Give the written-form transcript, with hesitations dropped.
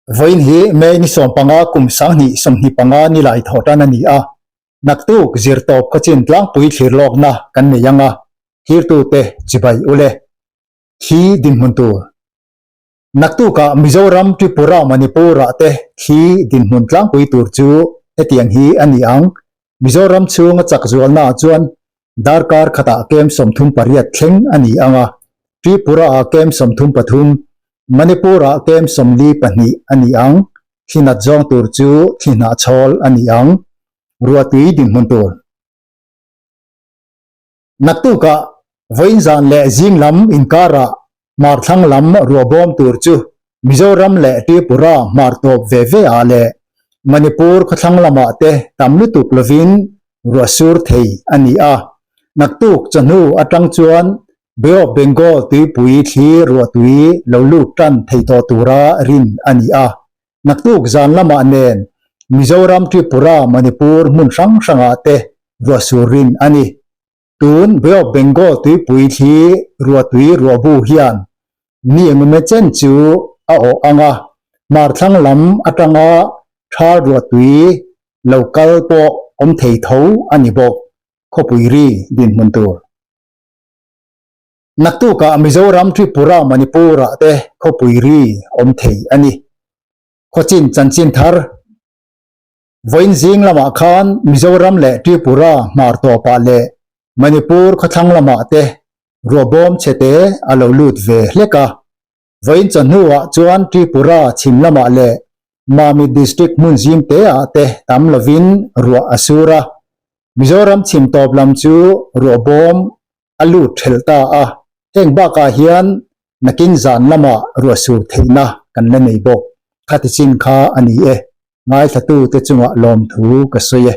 Vawiin hi May ni 15 kum 2025 ni lai thawh tan a ni a, naktuk zirtawp khawchin tlangpui thlir lawkna kan nei ang a, thirtute chibai ule. Thli dinhmun tur. Naktukah Mizoram, Tripura, Manipur-ah te thli dinhmun tlangpui tur chu hetiang hi a ni ang. Mizoram chhunga chak zualnaah chuan darkar khatah kem 38 thleng a ni ang a, Tripura-ah kem 33, Manipur-ah kem 42 a ni ang. Thli nat zawng tur chu thli hnahchhawl a ni ang. Ruahtui dinhmun tur. Naktukah vawiin zan leh zing lam inkarah hmar thlang lam ruah bawm tur chu Mizoram leh Tripura hmar tawp ve ve ah leh Manipur khawthlang lamah te tam lutuk lovin ruah sur thei a ni a. Naktuk chawhnu atang chuan Bay of Bengal tuipui thli ruahtui lo lut tan thei tawh tura rin a ni a. Naktuk zan lamah nen Mizoram, Tripura, Manipur hmun hrang hrangah te ruah sur rin a ni. Tun Bay of Bengal tuipui thli ruahtui ruahbu hian mi engemaw chen chu a awh ang a, hmarthlang lam atanga thal ruahtui lo kal pawh awm thei tho a ni bawk, khawpui ri dinhmun tur. Naktukah Mizoram, Tripura, Manipur-ah te khawpui ri awm thei a ni. Khawchin chanchin thar Vawiin zing lamah khan Mizoram leh Tripura hmar tawpah leh Manipur khawthlang lamah te ruahbawm chhete a lo lut ve hlek a. Vawiin chawhnuah chuan Tripura chhim lamah leh Mamit District hmun zim teah te tam lovin ruah a sur a. Mizoram chhim tawp lam chu ruahbawm a lut thelh ta a, heng bakah hian nakin zan lamah ruahsur theihna kan la nei bawk. Khati chin kha a ni e, ngaithlatute chungah lawmthu ka sawi e.